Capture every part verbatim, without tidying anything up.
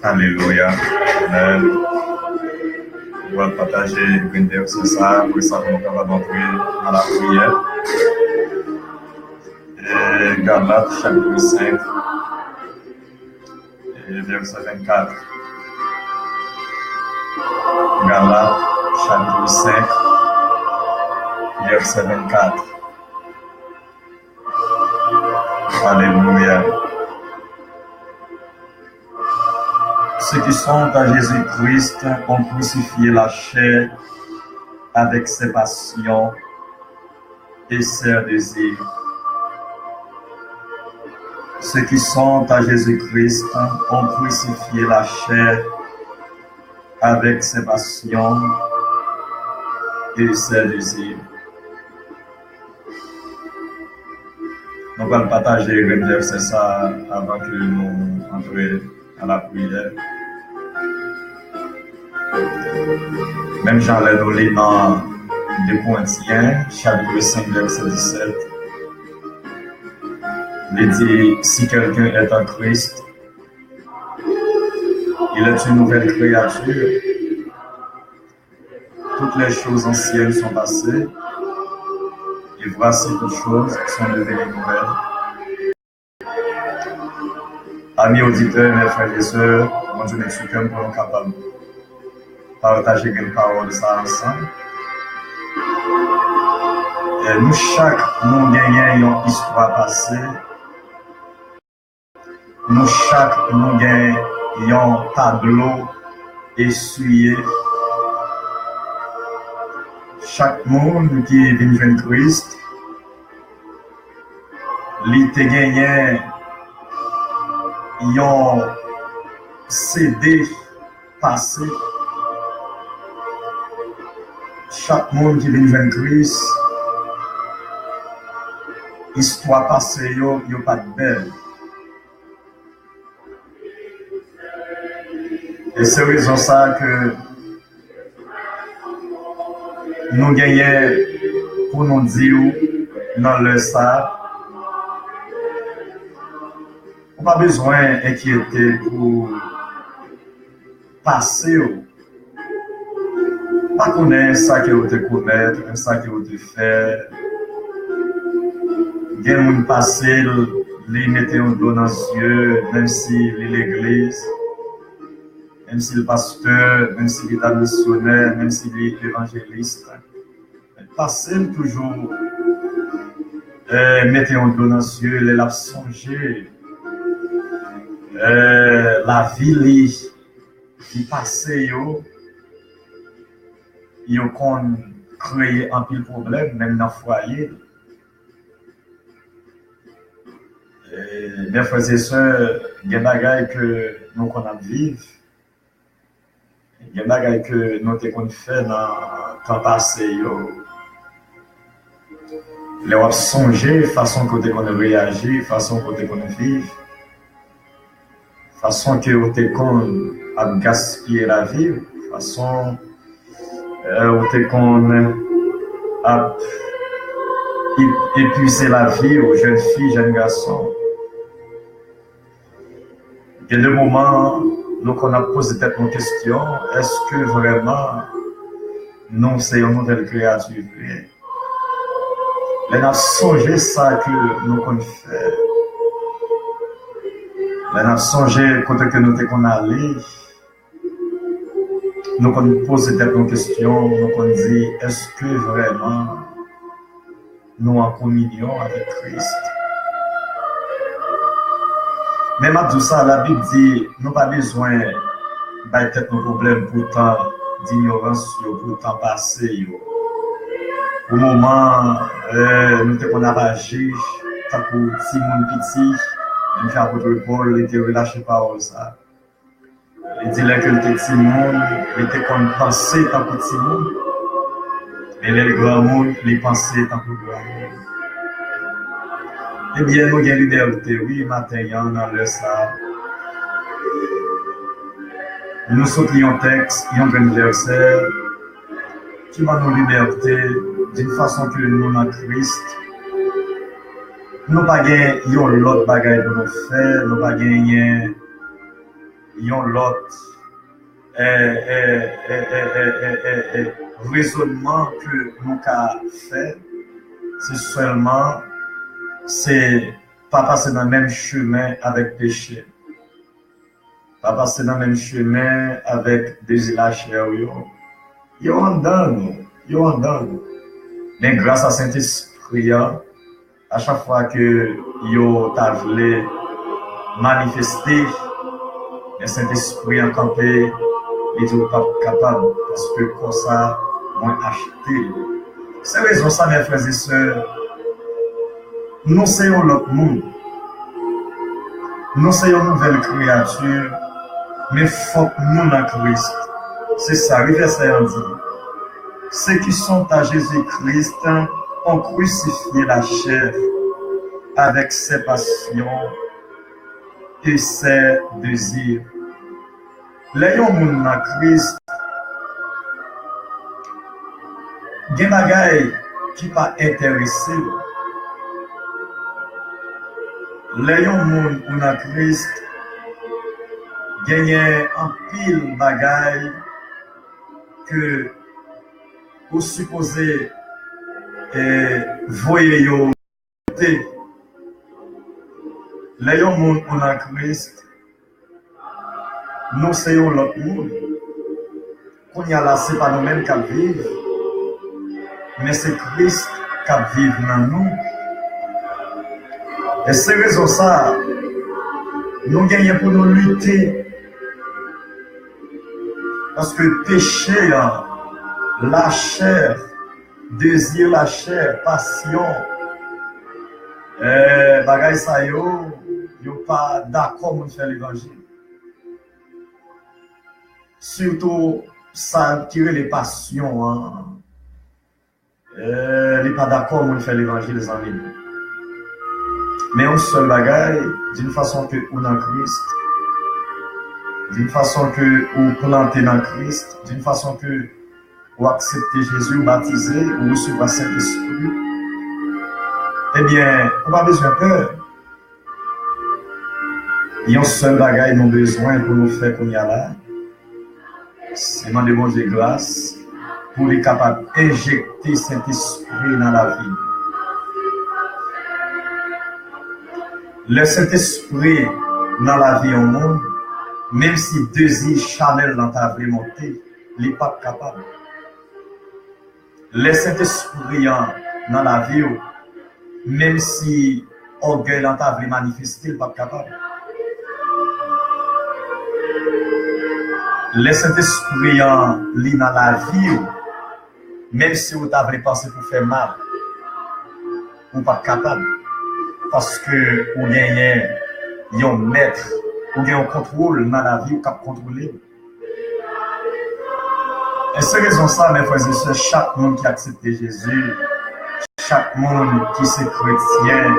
Alelouya. Amèn. Nou pral pataje grenn vèsè sa a, apre sa, pou nou kapab antre nan lapriyè. E Galat, chapit senk, e vèsè vennkat. Galat, chapit senk, vèsè vennkat. Alelouya. Ceux qui sont à Jésus-Christ ont crucifié la chair avec ses passions et ses désirs. Ceux qui sont à Jésus-Christ ont crucifié la chair avec ses passions et ses désirs. Nou pral pataje grenn vèsè sa a avan ke nou antre nan lapriyè. Menm jan lè nou li nan de Korentyen, chapit senk, vèsè disèt, li di, si quelqu'un est en Christ, il est une nouvelle créature. Toutes les choses anciennes sont passées, et voici toutes choses sont devenues nouvelles. Ami oditè, mè frè e sè, Bondye met sou kè m pou nou kapab pataje grenn pawòl sa a ansanm. E nou chak, nou genyen yon istwa pase. Nou chak, nou gen yon tablo esiye. Chak moun ki vin jwenn Kris, li te genyen yon C D pase. Chak moun ki vin jwenn Kris, istwa pase yo, yo pa t bèl. E se rezon sa a ke nou genyen pou nou di w nan lè sa a, ou pa bezwen enkyete pou pase w. Pa konnen sa ke w te komèt, sa ke w te fè. Gen moun pase l, li mete yon dlo nan zye, menm si li legliz, menm si l pastè, menm si li ta misyonè, menm si li evanjelis. Pase l toujou, eh, mete yon dlo nan zye lè l ap sonje, eh, lavi li, ki pase yo, yo konn kreye anpil pwoblèm, menm nan fwaye. E, mè frè e sè, gen bagay ke nou konn ap viv, gen bagay ke nou te konn fè nan tan pase yo. Lè w ap sonje fason ke w te konn reyaji, fason ke w te konn viv, fason ke w te konn ap gaspiye lavi w, fason, eh, w te konn ap ep-, epuize lavi w, jèn fi, jèn gason. Gen de moman, nou konn ap poze tèt nou kesyon, èske vrèman nou se yon nouvèl kreyati vre? Lè n ap sonje sa ke nou konn fè, lè n ap sonje kote ke nou te konn ale, nou konn poze tèt nou kesyon, nou konn di, èske vrèman nou an kominyon avèk Kris? Men m ap di w sa, Labib di, nou pa bezwen bay tèt nou pwoblèm pou tan dinyorans yo, pou tan pase yo. Pou moman, eh, nou te konn ap aji tankou timoun piti, menm jan apot Pòl, li te relache pawòl sa. Li di lè ke l te timoun, li te konn panse tankou timoun, men lè l granmoun, li panse tankou granmoun. Ebyen, nou gen libète, wi, maten an, nan lè sa a. Nou sot li yon tèks, yon grenn vèsè, ki ban nou libète d'une façon que nous en Christ, Nou pa gen yon lòt bagay pou nou fè, nou pa genyen yon lòt, eh, eh, eh, eh, eh, eh, eh, eh, rezonman ke nou ka fè, se sèlman, se pa pase nan menm chemen avèk peche. Pa pase nan menm chemen avèk dezi lachè w yo. Yo anndan nou, yo anndan nou. Men gras a Sentespri an, a chak fwa ke yo ta vle manifeste, men Sentespri an kanpe, li di w p ap kapab, paske kò sa mwen achte l. Se rezon sa, mes frères et sœurs, nou se yon lòt moun. Nou se yon nouvèl kreyati, men fòk nou nan Kris. Se sa, wi, vèsè an di. Ceux qui sont à Jésus-Christ ont crucifié la chair avec ses passions et ses désirs. Lè yon moun nan Kris, gen bagay ki pa enterese l. Lè yon moun ou nan Kris, genyen anpil bagay ke ou sipoze, eh, voye yo. Lè yon moun ou nan Kris, nou se yon lòt moun. Kounye a la, se pa nou menm k ap viv, men se Kris k ap viv nan nou. E se rezon sa a, nou genyen pou nou lite. Paske peche an, lachè, dezi lachè, pasyon, eh, bagay sa yo, yo pa dakò moun fè levanjil. Sitou sa ki rele pasyon an, eh, li pa dakò moun fè levanjil, zanmi m. Men yon sèl bagay, d'une façon que ou nan Kris, d'une façon que ou plante nan Kris, d'une façon que ou aksepte Jezi, ou batize, ou resevwa Sentespri, ebyen, ou pa bezwen pè. Yon sèl bagay nou bezwen pou nou fè kounye a la, se mande Bondye gras pou li kapab enjekte Sentespri nan lavi nou. Lè Sentespri nan lavi yon moun, menm si dezi chanèl lan ta vle monte, li p ap kapab. Lè Sentespri an nan lavi w, menm si ògèy lan ta vle manifeste, l p ap kapab. Lè Sentespri an li nan lavi w, menm si w ta vle panse pou fè mal, ou p ap kapab. Paske ou genyen yon mèt, ou gen yon kontwòl nan lavi w k ap kontwole w. E se rezon sa, mes frères et sœurs, chak moun ki aksepte Jezi, chak moun ki se kretyen,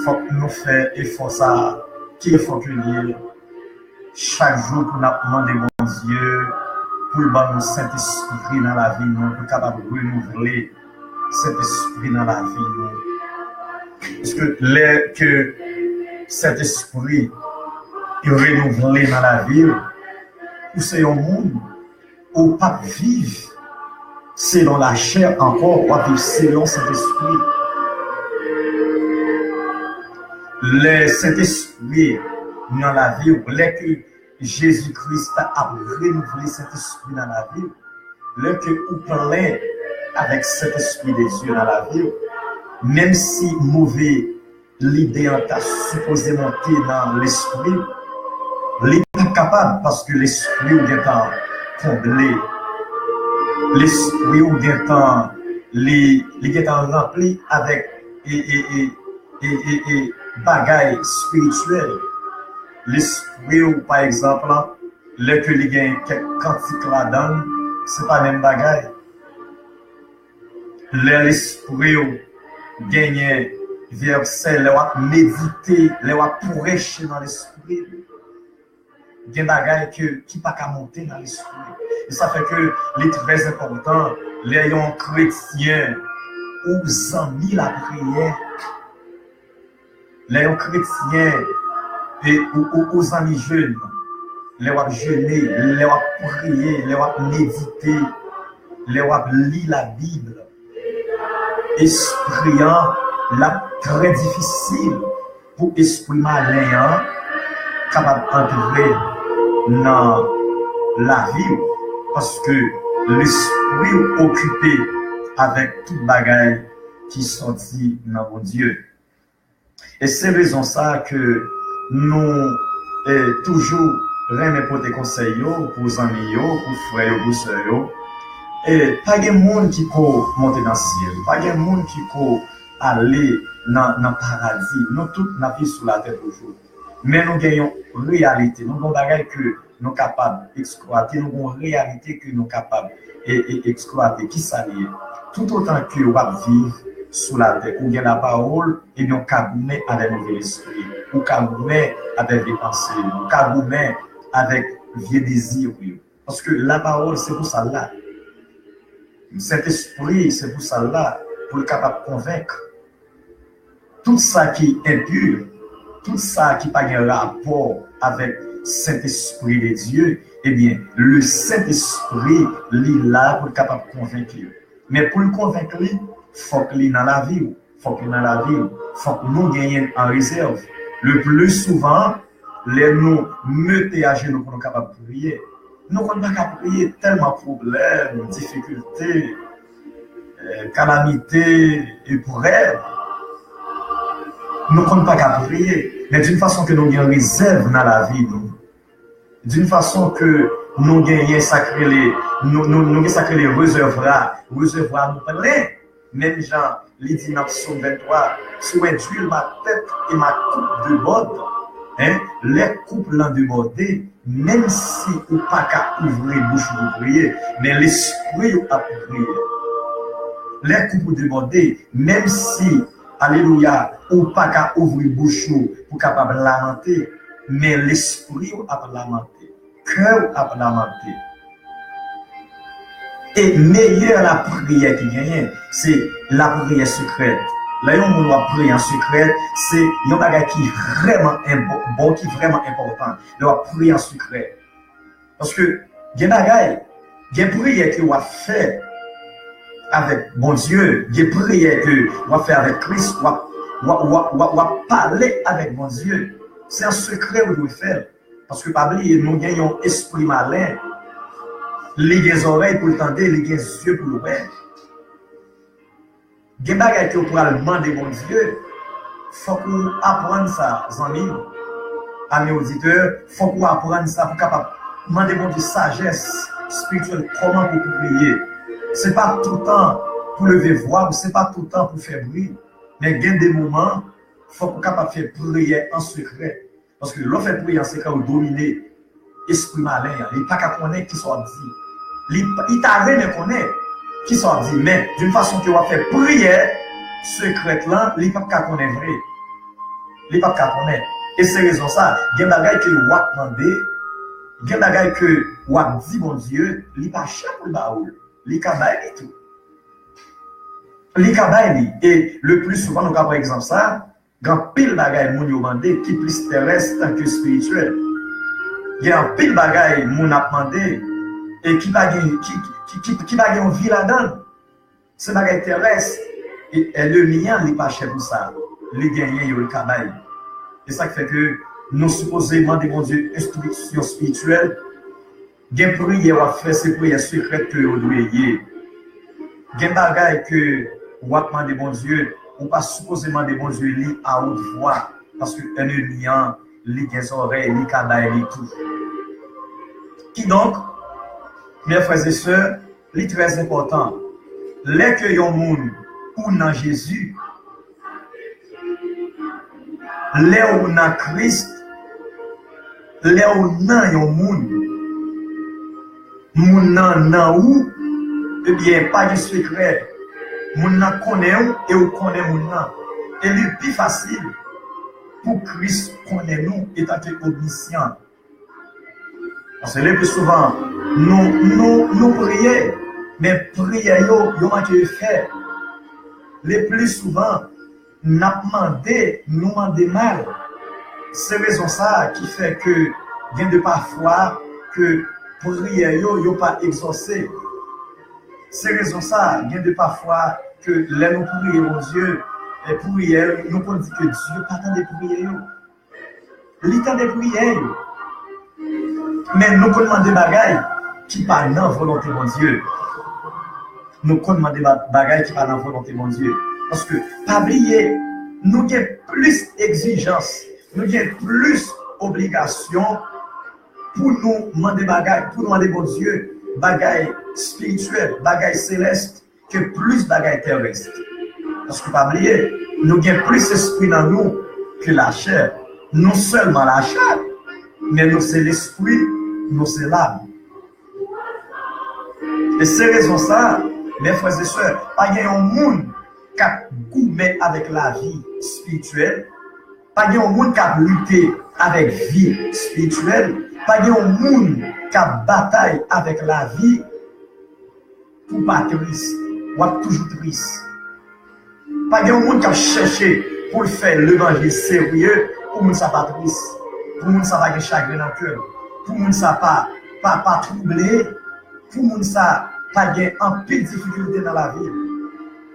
fòk nou fè efò sa a, ki efò ke l ye, chak jou pou n ap mande Bondye pou l ban nou Sentespri nan lavi nou, pou l kapab renouvle Sentespri nan lavi nou. Paske lè ke Sentespri renouvle nan lavi w, ou se yon moun, ou p ap viv selon lachè ankò, w ap viv selon Sentespri. Lè Sentespri nan lavi w, lè ke Jezi Kris ap renouvle Sentespri nan lavi w, lè ke ou plen avèk Sentespri de Dye nan lavi w, menm si move lide an ta sipoze monte nan lespri w, li pa kapab, paske lespri w gentan konble. Lespri w gentan, li, li gentan ranpli avèk e, e, e, e, e, e bagay espirityèl. Lespri w, pa egzanp, lè ke li gen kèk kantik ladan l, se pa menm bagay. Lè lespri w genyen vèsè, lè w ap medite, lè w ap preche nan lespri w, gen bagay ke, ki pa ka monte nan lespri w. E sa fè ke li trè enpòtan lè yon kretyen ou zanmi lapriyè, Lè yon kretyen e ou, ou, ou zanmi jèn, lè w ap jene, lè w ap priye, lè w ap medite, lè w ap li Labib, espri an, l ap trè difisil pou espri malen an kapab antre nan lavi w, paske lespri w okipe avèk tout bagay ki sòti nan Bondye. E se rezon sa ke nou e, toujou renmen pote konsèy yo pou zanmi yo, pou frè yo, pou sè yo. E pa gen moun ki ko monte nan syèl, pa gen moun ki ko ale nan, nan paradi. Nou tout n ap viv sou latè toujou. Men nou gen yon reyalite, nou gen yon bagay ke nou kapab eksplwate, nou gen yon reyalite ke nou kapab e, e, eksplwate. Kisa li ye? Toutotan ke w ap viv sou latè, ou gen lapawòl, ebyen, w ka goumen avèk move lespri, ou ka goumen avèk vye panse yo, ou ka goumen avèk vye dezi yo. Paske lapawòl, se pou sa l la. Sentespri, se pou sa l la, pou l kapab konvenk. Tout sa ki enpi, tout sa ki pa gen rapò avèk Sentespri de Dye, ebyen, le Sentespri, li la pou l kapab konvenk yo. Men pou l konvenk li, fòk li nan lavi w, fòk li nan lavi w, fòk nou genyen l an rezèv. Le pli souvan, lè nou mete ajenou pou nou kapab priye, nou konn pa ka priye tèlman pwoblèm, difikilte, eh, kalamite, eprèv. Nou konn pa ka priye, men d'une façon ke nou gen rezèv nan lavi nou, d'une façon ke nou genyen sa k rele, nou, nou, nou gen sa k rele rezèvwa, rezèvwa nou plen. Menm jan li di nan Sòm venntwa, tu induis ma tête et ma coupe déborde. Hein? Lè koup lan debòde, menm si ou pa ka ouvri bouch ou pou priye, men lespri ou ap priye. Lè koup ou debòde, menm si, alelouya, ou pa ka ouvri bouch ou pou kapab lamante, men lespri ou ap lamante. Kè w ap lamante. E meyè lapriyè ki genyen, se lapriyè sekrè. Lè yon moun w ap priye an sekrè, se yon bagay ki vrèman enpò-, bon, ki vrèman enpòtan. Lè w ap priye an sekrè. Paske gen bagay, gen priyè ke w ap fè avèk Bondye, gen priyè ke w ap fè avèk Kris, w ap, w ap, w ap, w ap, w ap pale avèk Bondye. Se an sekrè ou dwe fè l. Paske pa bliye, nou gen yon espri malen. Li gen zòrèy pou l tande, li gen zye pou l wè. Gen bagay ke w pral mande Bondye, fòk ou aprann sa, zanmi m, ami oditè, fòk ou aprann sa pou kapab mande Bondye sajès espirityèl, kòman pou priye. Se pa toutan pou leve vwa w, se pa toutan pou fè bri, men gen de moman, fòk ou kapab fè priyè an sekrè. Paske lè w fè priyè an sekrè, ou domine espri malen an. Li pa ka konnen kisa w ap di. Li, li ta renmen konnen kisa w ap di, men d'une façon ke w ap fè priyè sekrèt lan, li p ap ka konnen vre. Li p ap ka konnen. E se rezon sa, gen bagay ke w ap mande, gen bagay ke w ap di Bondye, li pa chè pou l ba ou l. Li ka bay li tou. Li ka bay li. E le pli souvan, nou ka pran egzanp sa, gen anpil bagay moun yo mande ki plis terès ke espirityèl. Gen anpil bagay moun ap mande e ki pa gen, ki, ki, ki, ki pa gen anvi ladan l. Se bagay terès. E ènmi an, li pa chè pou sa. Li genyen yo, li ka bay. E sa k fè ke nou sipoze mande Bondye enstriksyon espirityèl. Gen priyè w ap fè, se priyè sekrè ke yo dwe ye. Gen bagay ke w ap mande Bondye, ou pa sipoze mande Bondye li a wout vwa, paske ènmi an, li gen zòrèy, li ka bay li tou. Kidonk, mes frères et sœurs, li trè enpòtan. Lè ke yon moun ou nan Jezi, lè ou nan Kris, lè ou nan yon moun, moun nan nan ou, ebyen, pa gen sekrè. Moun nan konnen w e ou konnen moun nan. E li pi fasil pou Kris konnen nou etanke omnisyan. Paske le pli souvan, nou, nou, nou priye, men priyè yo, yo manke efè. Le pli souvan, n ap mande, nou mande mal. Se rezon sa a ki fè ke gen de pafwa ke priyè yo, yo pa egzòse. Se rezon sa a, gen de pafwa ke lè nou priye Bondye, e priyè, nou konn di ke Dye pa tande priyè yo. Li tande priyè yo. Men nou konn mande bagay ki pa nan volonte Bondye. Nou konn mande ba- bagay ki pa nan volonte Bondye. Paske, pa bliye, nou gen plis egzijans, nou gen plis obligasyon pou nou mande bagay, pou nou mande Bondye bagay espirityèl, bagay selès, ke plis bagay terès. Paske pa bliye, nou gen plis espri nan nou ke lachè. Nou sèlman lachè, men nou se lespri, nou se lam. E se rezon sa, mes frères et sœurs, pa gen yon moun k ap goumen avèk lavi espirityèl, pa gen yon moun k ap lite avèk vi espirityèl, pa gen yon moun k ap batay avèk lavi pou pa tris. W ap toujou tris. Pa gen yon moun k ap chèche pou l fè levanjil serye pou moun sa pa tris, pou moun sa pa gen chagren nan kè l, pou moun sa pa, pa, pa twouble, pou moun sa pa gen anpil difikilte nan lavi l.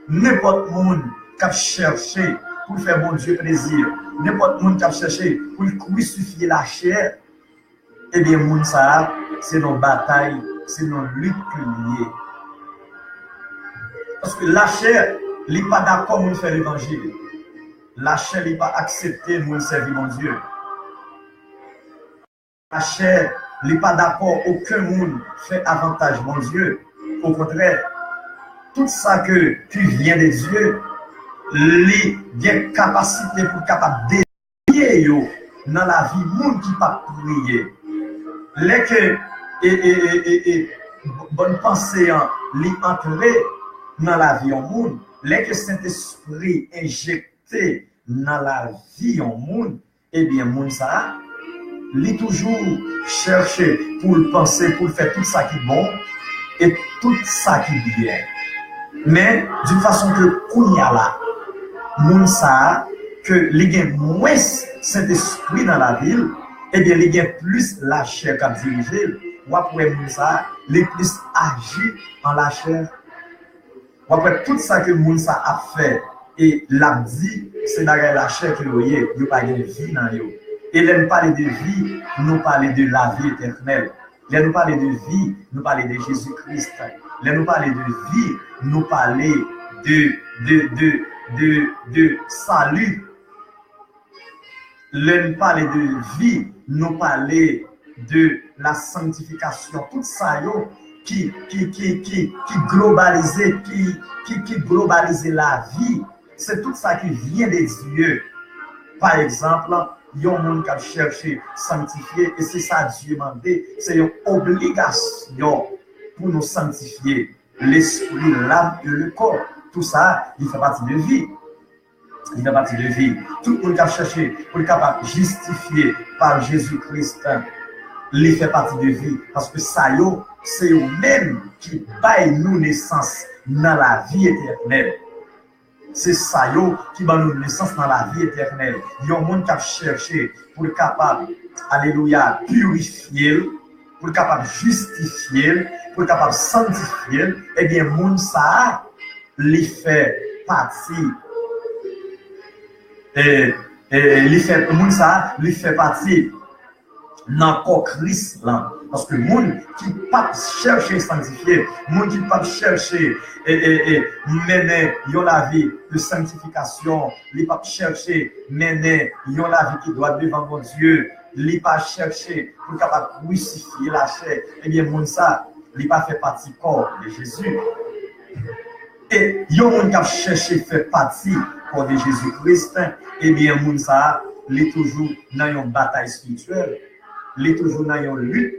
Nenpòt moun k ap chèche pou l fè Bondye plezi, nenpòt moun k ap chèche pou l krisifye lachè, ebyen, moun sa a, se nan batay, se nan lit ke li ye. Paske lachè, li pa dakò moun fè levanjil. Lachè, li pa aksepte moun sèvi Bondye. Lachè, li pa dakò okenn moun fè avantaj Bondye. Okontrè, tout sa ke, qui vient de Dieu, li gen kapasite pou kapab de- priye yo nan lavi moun ki p ap priye. Lè ke e, e, e, e, e, bòn panse an li antre nan lavi yon moun, lè ke Sentespri enjekte nan lavi yon moun, ebyen, moun sa a, li toujou chèche pou l panse, pou l fè tout sa ki bon e tout sa ki byen. Men, d'une façon ke kounye a la, moun sa a, ke li gen mwens Sentespri nan lavi l, ebyen, li gen plis lachè k ap dirije l. W ap wè moun sa a, li plis aji an lachè. W ap wè tout sa ke moun sa ap fè e l ap di, se bagay lachè ke yo ye, yo pa gen vi nan yo. E lè n pale de vi, nou pale de lavi etènèl. Lè nou pale de vi, nou pale de Jezi Kris. Lè nou pale de vi, nou pale de, de, de, de, de sali. Lè n pale de vi, nou pale de la sanctification. Tout sa yo ki, ki, ki, ki, ki globalize, ki, ki, ki globalize lavi, se tout sa ki vyen de Dye. Pa egzanp, yon moun k ap chèche sanktifye, e se sa Dye mande, se yon obligasyon pou nou sanktifye lespri, lam e le kò. Tou sa, li fè pati de vi. Li fè pati de vi. Tout moun k ap chèche pou l kapab jistifye pa Jezi Kris, li fè pati de vi. Paske sa yo, se yo menm ki bay nou nesans nan lavi etènèl. Se sa yo ki ban nou nesans nan lavi etènèl. Yon moun k ap chèche pou l kapab, alelouya, pirifye l, pou l kapab jistifye l, pou l kapab sanktifye l, ebyen, moun sa a, li fè pati, e, e, li fè, moun sa a, li fè pati nan kò Kris lan. Paske moun ki p ap chèche sanktifye, moun ki p ap chèche, e, e, e, mennen yon lavi de sanktifikasyon, li p ap chèche mennen yon lavi ki dwat devan Bondye, li pa chèche pou l kapab krisifye lachè, ebyen, moun sa, li pa fè pati kò de Jezi. E yon moun k ap chèche fè pati kò de Jezi Kris, ebyen, moun sa a, li toujou nan yon batay espirityèl, li toujou nan yon lit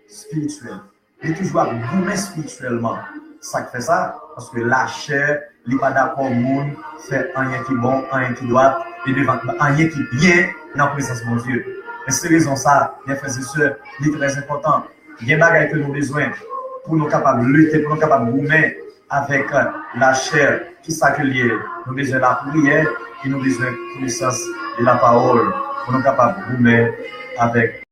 espirityèl, li toujou ap goumen espirityèlman. Sa k fè sa? Paske lachè, li pa dakò moun fè anyen ki bon, anyen ki dwat, e devan anyen ki byen nan prezans Bondye. E se rezon sa, mes frères et sœurs, li trè enpòtan. Gen bagay ke nou bezwen pou nou kapab lite, pou nou kapab goumen. avèk lachè. Kisa ke l ye? Nou bezwen lapriyè e nou bezwen konesans de lapawòl pou nou kapab goumen avèk